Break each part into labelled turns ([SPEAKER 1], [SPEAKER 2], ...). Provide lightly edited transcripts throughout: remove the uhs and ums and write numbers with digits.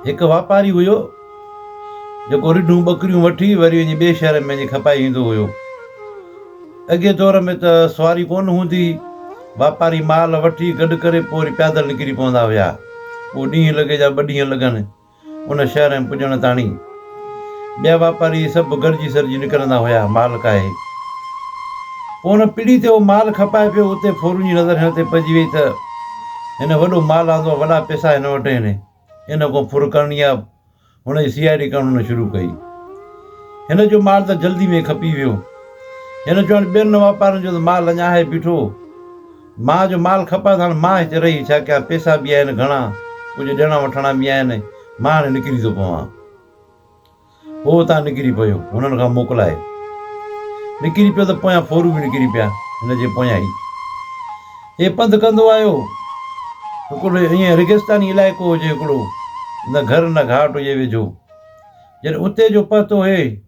[SPEAKER 1] هڪ واپاري هيو، جيڪو رڍون ٻڪريون وٺي وري وڃي ٻئي شهر ۾ وڃي کپائي ايندو هيو. اڳئين دور ۾ ته سواري ڪونه هوندي هئي. واپاري مال وٺي گڏ ڪري پوء وري پيادل نڪري پوندا هيا. اهو ڏينهن لڳي يا ٻه ڏينهن لڳن ان شهر ۾ پڄڻ تاڻي. ٻيا واپاري سڀ گڏجي سڏجي نڪرندا هيا مال ڪاهي. پوء ان پڙي تي اهو مال کپائي پيو اتي ڦورن جي نظر هن تي پئجي وئي ته هن وڏو مال آندو آهي وڏا پئسا هن وٽ آهن. ان کان ڦر ڪرڻي آ. هن جي سي I D ڪرڻ هن شروع ڪئي. هن جو مال ته جلدي ۾ کپي ويو. هن چيو هاڻي ٻين واپارين جو ته مال اڃا آهي بيٺو. مان جو مال کپايو ته هاڻي مان هتي رهي ڇا ڪيان، پئسا به آهن گهڻا، ڪجهه ڏيڻا وٺڻا به آهن، مان هاڻي نڪري ٿو پوان. هو اتان نڪري پيو، هنن کان موڪلائي. نڪري پيو ته پويان ڦورو به نڪري پيا، هن جي پويان ئي. هي پنڌ ڪندو آيو. هڪڙو ائين ريگستاني علائقو هجي هڪڙو، نه گهر نه گهاٽ هجي ويجهو. جڏهن اتي جو پهتو هي،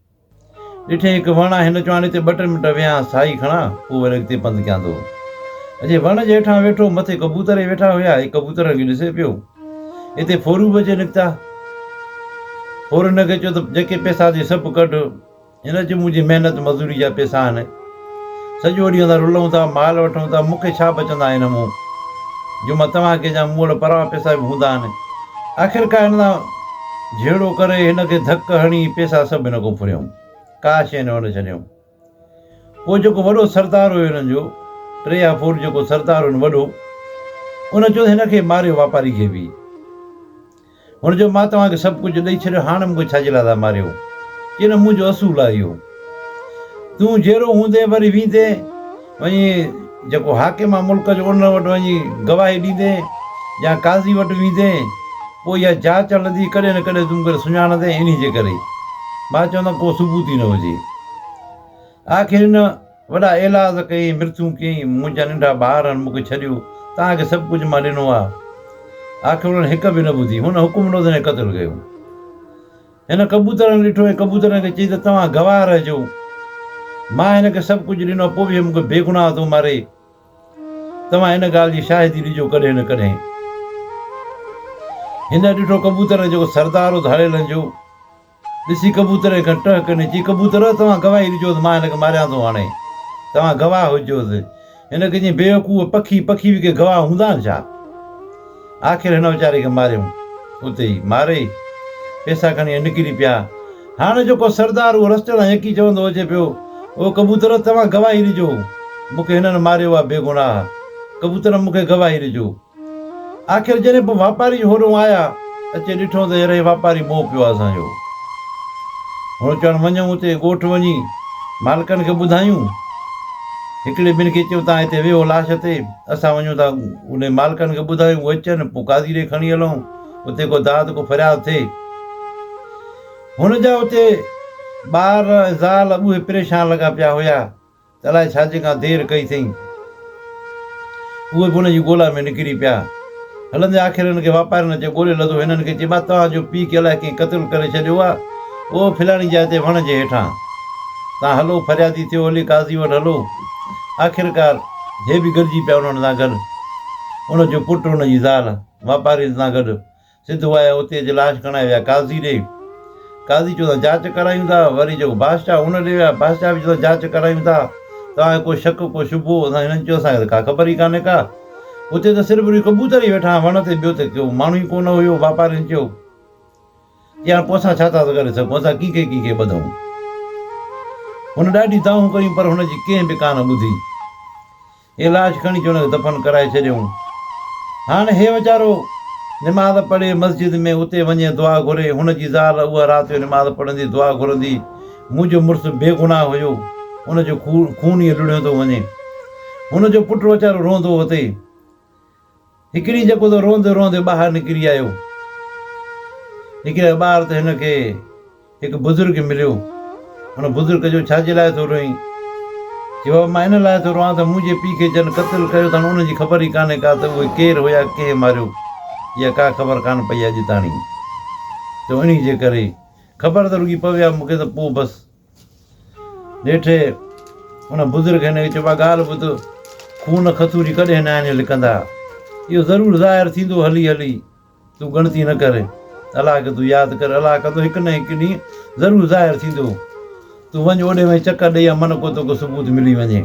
[SPEAKER 1] ڏٺئين هڪ وڻ آهي، هن چيو هاڻي هتي ٻه ٽي منٽ ويهان، ساهي کڻان، پوء وري اڳتي پنڌ ڪيان ٿو. اچي وڻ جي هيٺان ويٺو، مٿي ڪبوتر ئي ويٺا هيا، هي ڪبوترن کي ڏسي پيو. اتي ڦورو به اچي نڪتا. ڦورن هن کي چيو ته جيڪي پئسا اٿئي سڀ ڪڍ. هن چيو منهنجي محنت مزوري جا پئسا آهن. سڄو ڏينهن اسان رلون ٿا، مال وٺون ٿا، مون کي ڇا بچندا آهن مون جو مان توهان کي ڏيان، مون وٽ پراوا پئسا به هوندا آهن. آخرڪار هن سان جهيڙو ڪري هن کي ڌڪ هڻي پئسا سڀ هن کان ڦريائون. ڪا شيء نه ڇڏيائون. پوء جيڪو وڏو سردار هيو هنن جو، ٽي يا فور جيڪو سردار هين وڏو، ان چيو ته هن کي ماريو واپاري کي به. هن چيو مان توهان کي سڀ ڪجهه ڏئي ڇڏيو هاڻ مون کي ڇا جي لاء ٿا ماريو؟ چي نه منهنجو اصول آهي اهو. تون جيئرو هوندين وري ويندين وڃي جيڪو حاڪم آهي ملڪ جو ان وٽ وڃي گواهي ڏيندين يا قاضي وٽ ويندين پوء اها جاچ هلندي ڪڏهن نه ڪڏهن تون مون کي سڃاڻندين انهي جي ڪري مان چوندم ڪو ثبوت ئي نه هجي. آخر هن وڏا ايلاز ڪيائين، مرٿون ڪيائين، منهنجا ننڍا ٻار آهن، مون کي ڇڏيو، توهان کي سڀ ڪجهه مان ڏنو آهي. آخر انهن هڪ به نه ٻڌي. هن حڪم ڏنو ته هن کي قتل ڪيو. هن ڪبوترن ڏٺو ۽ ڪبوترن کي چيائين ته توهان گواهه رهجو. مان هن کي سڀ ڪجهه ڏنو آهي، پوء به هي مون کي بيگناهه ٿو ماري. توهان ان ڳالهه جي شاهدي ڏجو ڪڏهن نه ڪڏهن. هن ڏٺو ڪبوترن جو جيڪو سردار هو ڌاڙيلن جو. ڏسي ڪبوتر کان ٽهڪ ڏني، چي، ڪبوتر، توهان گواهي ڏجوس، مان هن کي ماريان ٿو هاڻي. توهان گواهه هجوس. هن کي چيائين، بيوقوف پکي، پکي به ڪي گواهه هوندا آهن ڇا؟ آخر هن ويچاري کي ماريائون. اتي ئي ماري، پئسا کڻي ۽ نڪري پيا. هاڻي جيڪو سردار اهو رستي تان يڪي چوندو اچي پيو، او ڪبوتر، توهان گواهي ڏجو، مون کي هنن ماريو آهي بيگناهه. ڪبوتر، مون کي گواهي ڏجو. آخر جڏهن پوء واپاري هوڏهون آيا، اچي ڏٺو ته ير هي واپاري مئو پيو آهي اسان جو. هن چيو هاڻ وڃون اتي ڳوٺ وڃي مالڪن کي ٻڌايون. هڪڙي ٻن کي چيو توهان هتي ويهو لاش تي، اسان وڃون ٿا انهي مالڪن کي ٻڌايون، هو اچن پوء قاضي ڏي کڻي هلون، اتي ڪو داد ڪو فرياد ٿئي. هن جا اتي ٻار ۽ زال اهي پريشان لڳا پيا هيا. ته الائي ڇا جي کان دير ڪئي اٿئين. اهي به ان جي ڳولا ۾ نڪري پيا. هلندي آخر هنن کي واپارين اچي ڳولي لڌو. هنن کي چيو، توهان جو پيء کي الائي ڪنهن قتل ڪري ڇڏيو آهي. اهو فلاڻي جاء تي وڻ جي هيٺان. توهان هلو، فريادي ٿيو هلي قاضي وٽ هلو. آخرڪار هي به گڏجي پيا انهن سان گڏ. ان جو پٽ، ان جي زال، واپارين سان گڏ. سڌو آيا اتي اچي لاش کڻائي ويا قاضي ڏي. قاضي چيو ته جاچ ڪرايون ٿا. وري جيڪو بادشاهه ان ڏي ويا. بادشاهه به چيو ته جاچ ڪرايون ٿا. توهان کي ڪو شڪ ڪو شبهو؟ اسان هنن چيو اسان کي ته ڪا خبر ئي ڪانهي ڪا. اتي ته صرف رڳو ڪبوتر ئي ويٺا هئا وڻ تي ٻيو ته ڪو ماڻهو ئي ڪونه هيو. واپارين چيو چي هاڻ پوء اسان ڇا ٿا ڪري سگهون اسان ڪنهن کي ڪنهن کي ٻڌون. هن ڏاڍي دانهون ڪيون پر هن جي ڪنهن به ڪانه ٻڌي. هي لاش کڻي چي ان کي دفن ڪرائي ڇڏيائون. هاڻ هي ويچارو نماز پڙهي مسجد ۾ اتي وڃي دعا گهري. هن جي زال اها رات جو نماز پڙهندي دعا گهرندي، منهنجو مڙس بيگناهه هيو، ان جو خون ائين لڙهيو ٿو وڃي. هن جو پٽ ويچارو روئندو هو اتي. هڪڙي جيڪو ته روئندي روئندي ٻاهر نڪري آيو. نڪري آيو ٻاهر ته هن کي هڪ بزرگ مليو. هن بزرگ چيو ڇا جي لاء ٿو روئين؟ چيو بابا مان ان لاء ٿو روئان ته منهنجي پيء کي جن قتل ڪيو ته هاڻي انهن جي خبر ئي ڪانهي ڪا ته اهي ڪير هيا ڪنهن ماريو اها ڪا خبر ڪانه پئي آهي اڄ تاڻي. چيو انهي جي ڪري خبر ته رڳي پوي ها مون کي ته پوء بس. نيٺ ان بزرگ هن کي چيو ڀاء ڳالهه ٻڌ، خون کٿوري ڪڏهن ناهن لڪندا، اهو ضرور ظاهر ٿيندو هلي هلي، تون ڳڻتي نه ڪر. الله کي تون ياد ڪر، الله ڪندو هڪ نه هڪ ڏينهن ضرور ظاهر ٿيندو. تون وڃ اوڏي وڃ چڪر ڏئي آ من ڪو توکي ثبوت ملي وڃي.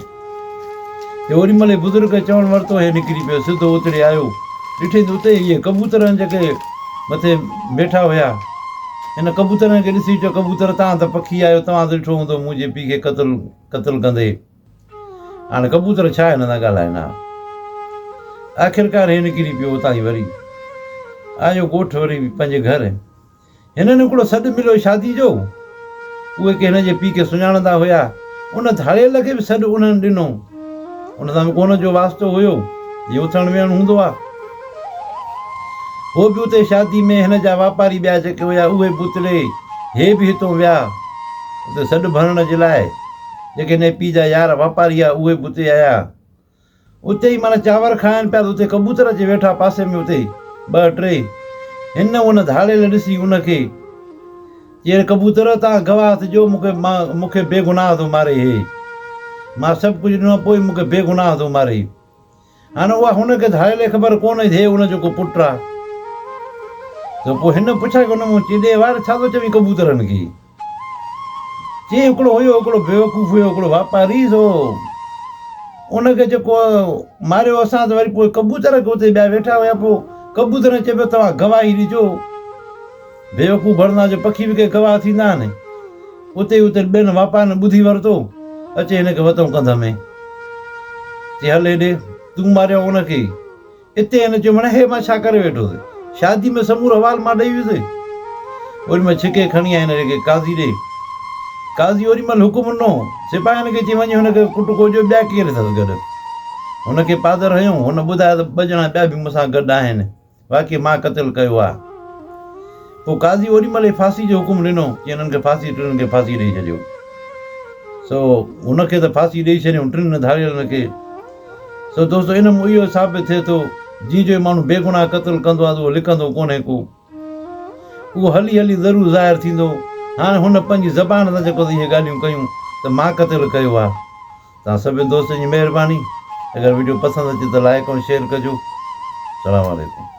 [SPEAKER 1] هي اوڏي مهل ئي بزرگ کي چوڻ ورتو هي نڪري پيو سڌو اتڙي آيو. ڏٺئي ته اتي اهي ڪبوتر آهن جيڪي مٿي ويٺا هيا. هن ڪبوترن کي ڏسي چيو ڪبوتر توهان ته پکي آهيو توهان ته ڏٺو هوندو منهنجي پيء کي قتل قتل ڪندي. هاڻي ڪبوتر ڇا هن سان ڳالهائين ها. آخرڪار هي نڪري پيو اتان ئي وري آيو ڳوٺ وري پنهنجي گهر. هنن هڪڙو سڏ مليو شادي جو. اهي ڪي هن جي پيء کي سڃاڻندا هيا. ان ڌاڙيل کي به سڏ انهن ڏنو. ان سان به ڪو هن جو واسطو هيو. جيئن اٿڻ ويهڻ هوندو آ. هو به اتي شادي ۾ هن جا واپاري ٻيا جيڪي هيا اهي به اتڙي هي به هتون ويا. اتي سڏ ڀرڻ جي لاء جيڪي هن جي پيء جا يار واپاري هيا اهي به اتي آيا. اتي ئي معنيٰ چانور کائن پيا ته اتي ڪبوتر اچي ويٺا پاسي ۾ اتي ٻه ٽي. هن ان ڌاڙيل ڏسي ان کي چير ڪبوتر تان گواهه ٿجو مون کي مان مون کي بي گناهه ٿو ماري هي مان سڀ ڪجهه ڏنو پوء مون کي بي گناهه ٿو ماري. هاڻ اها هن کي ڌاڙيل کي خبر ڪونه هئي ته هي ان جو ڪو پٽ آ. ته پوء هن پڇا ڪئي ان مون چي ڏي وار ڇا ٿو چوين ڪبوترن کي. چي هڪڙو هيو هڪڙو بيوقوف هيو هڪڙو واپاري سو ان کي جيڪو ماريو اسان ته وري پوء ڪبوتر کي اتي ٻيا ويٺا هيا پوء ڪبوترن چئي پيو توهان گواهي ڏجو بيوقوف ڀرندا جو پکي به ڪي گواهه ٿيندا آهن اتي ئي اتي ٻين واپارين ٻڌي ورتو اچي هن کي وتئون ڪنڌ ۾ چي هل هيڏي تون ماريو ان کي اتي هن چيو، مڙئي هي مان ڇا ڪري ويٺوس. شادي ۾ سمورو حوال مان ڏئي ويس. اوڏي مهل ڇڪي کڻي آئي هن کي قاضي ڏي. قاضي اوڏي مهل حڪم ڏنو. سپاهين کي چيائين، وڃي هن کي ڪٽڪو ڏيو، ٻيا ڪير اٿس گڏ. هن کي پادر هنيو. هن ٻڌايو ته ٻه ڄڻا ٻيا به مون سان گڏ آهن. واقعي مان قتل ڪيو آهي. پوء قاضي اوڏي مهل ئي ڦاسي جو حڪم ڏنو، چي هنن کي ڦاسي ٽنهن کي ڦاسي ڏئي ڇڏيو. سو هن کي ته ڦاسي ڏئي ڇڏيائون ٽنهن ڌاڙيلن کي. سو دوستو ان مان اهو ثابت ٿئي ٿو جيئن جو ماڻهو بيگناهه قتل ڪندو آهي ته اهو لڪندو ڪونهي ڪو. اهو هلي هلي ضرور ظاهر ٿيندو. هاڻي هن پنهنجي زبان سان جيڪو اهي ڳالهيون ڪيون ته مان قتل ڪيو آهي. توهان سڀني دوستن جي مهرباني اگر وڊيو پسند اچي ته لائيڪ ۽ شيئر ڪجو. سلام عليڪم.